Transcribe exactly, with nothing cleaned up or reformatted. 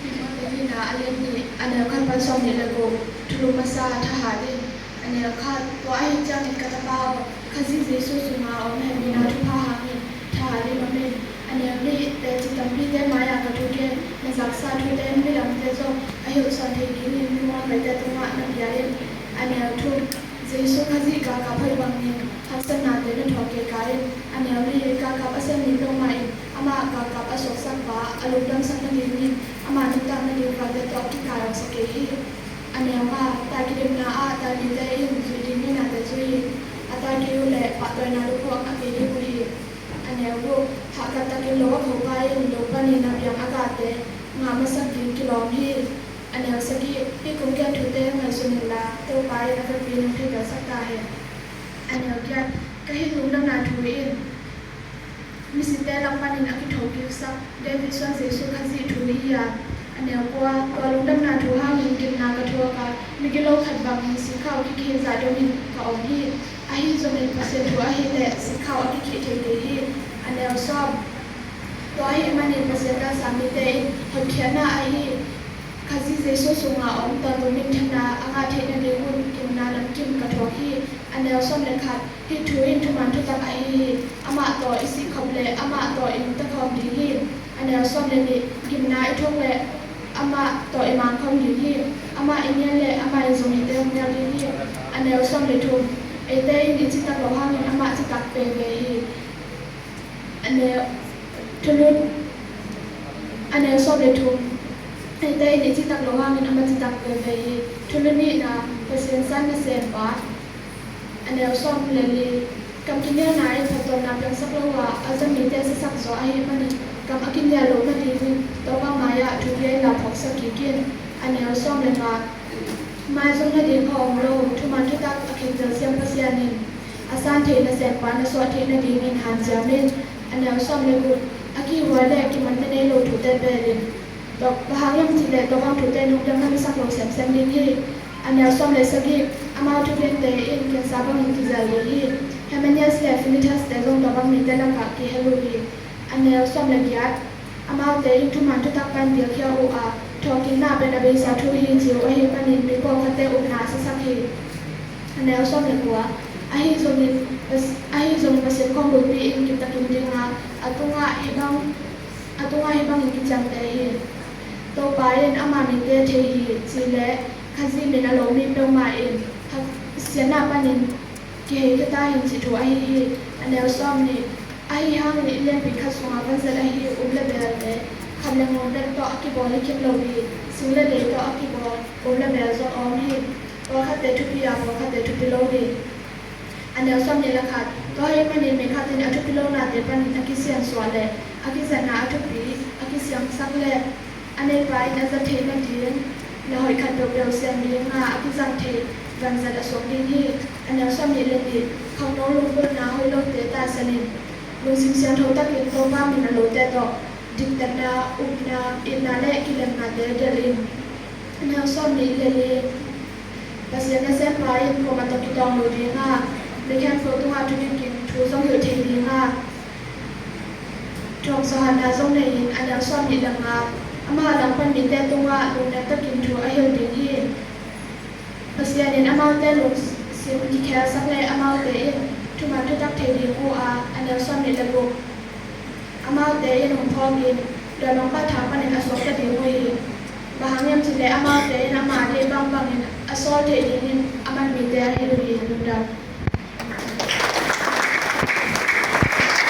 Timoti nihna a lian nih, a neu khat pan sawm nih le guk. Thulu masa: Thahat in. A neu khat: Tua ahih ciangin ka tapa aw, Khazih Jesuh sunga a om hehpihna thupha hangin thahat in om in. A neu nih: Teci tampite mai-ah ka thuk hi. Na zaksa thute in midangte zong a hilhsuan thei dingin mimuanhuaite tungah na bia in. A neu thum: Jesuh Khazih galkap hoih bangin haksatnate na thuak kei ka in. A neu li: Galkap a sem mi peuhmah in amah galkap a suaksakpa a lungdamsak nadingin ama nuntakna ding valte tawh kikai awksak kei hi. A neu nga: Taikidemna ah taimite in zuih ding ngeina zui in. A tai kei uh leh pahtawina lukhuak a kei ding uh hi. A neu guk: Hahkat takin lo a khopa in lo panin a biang a gate ngah masak ding kilawm hi. A neu sagih: Hih kum gen thute ngaihsun inla, Topa in a vekpi in hong theihtelsak ta hen. A neu giat: Ka hih lungdamna thu in misite lak panin a kithokiksak David suan Jesuh Khazih thu hi a. A neu kua: Tua lungdamna thu hangin gimna ka thuak a, migilo khat bangin sikkhau a kikhih zah dongin ka om hi. Ahi zongin Pasian thu ahih leh sikkhau a kikhih thei kei hi. A neu sawm: Tua ahih manin Pasian galsang mite in hotkhiatna ahi Khazih Jesuh sunga om tawntung minthanna a ngah theih nadingun gimna namkim ka thuak hi. A neu sawm le khat: Hih thu in thuman thutak ahi hi. Amah tawh i sih khop leh amah tawh i nungta khawm ding hi. A neu sawm le nih: Gimna i thuak leh amah tawh i mang khawm ding hi. Amah i nial leh amah in zong eite hong nial ding hi. A neu sawm le thum: Eite in i citak loh hangin amah citak veve hi. A neu, thulu, a neu sawm le thum: Eite in i citak loh hangin amah citak veve hi. Thulu nihna: Pasian san nasempa. A neu sawm le li: Kam kinialna in phattuamna piangsak lo a, a za mite sasak zaw ahih manin kam a kinial loh nadingin Topa mai-ah thupi a i lauphawksak kik in. A neu sawm le nga: Maizum nading a om lo, thuman thutak a khek telsiam Pasian in a san theih nasempa na suah theih nadingin hanciam in. A neu sawm le guk: A kihhuai le kimatna nei lo thute bel in. Tua, bang hang hiam cih leh tua bang thute in lungdamna na sak lo semsem ding hi. A neu sawm le sagih: Amau thugente in kiangsa bangin kizel ding hi. Hymenius le Philetus te zong tua bang mite lakah kihel uh hi. A neu sawm le giat: Amaute in thuman thutak pan piakkhia uh a, thawhkikna pen a beisa thu hi ci uh ahih manin mi pawlkhatte upna a sasak hi. A neu sawm le kua: Ahi zongin, ahi zongin Pasian khawng bulpi in kitakin ding a, a tungah hih bang, a tungah hih bangin kiciamteh hi. Topa in ama mite thei hi ci leh Khazih min a lo mi peuhmah in siatna panin kiheikhia ta hen cih thu ahi hi. A neu sawm nih: Ahi hangin i lianpi khat sungah vanzat ahi um le bel le khamleng um bek tawh a kibawl hi khin lo hi. Sing le lei tawh a kibawl um le bel zong a om hi. Pawlkhatte thupi a, pawlkhatte thupi lo hi. A neu sawm nih le khat: Tua ahih manin mi khat in a thupi lo nate panin a kisiansuah le a kizatna a thupi a kisiangsak le a neipa in a zat theih nading na hoih khat peuhpeuh sem ding a, a kizang thei vanzat a suak ding hi. A neu sawm nih le nih: Khangno lunggulhna hoih lote taisan in, lungsim siangtho takin Topa min a lote tawh diktatna, upna, itna le kilemnate delh in. A neu sawm nih le li: Pasian nasempa in kuamah tawh kitawng lo ding a, mi khempeuh tungah thudik in thu zong hilh thei ding a, thuakzawhna zong nei in. A neu sawm nih le nga: Amah a langpan mite tungah lungnem takin thu a hilh ding hi. Pasian in amaute lungsim kikhelsak le amaute in thuman thutak thei ding uh a. A neu sawm nih le guk: Amaute in hong phawk in dawi mangpa thang panin a suakta ding uh hi. Bang hang hiam cih leh amaute in ama deih bangbangin a sawl theih dingin a man mite ahi uh hi. Lungdam.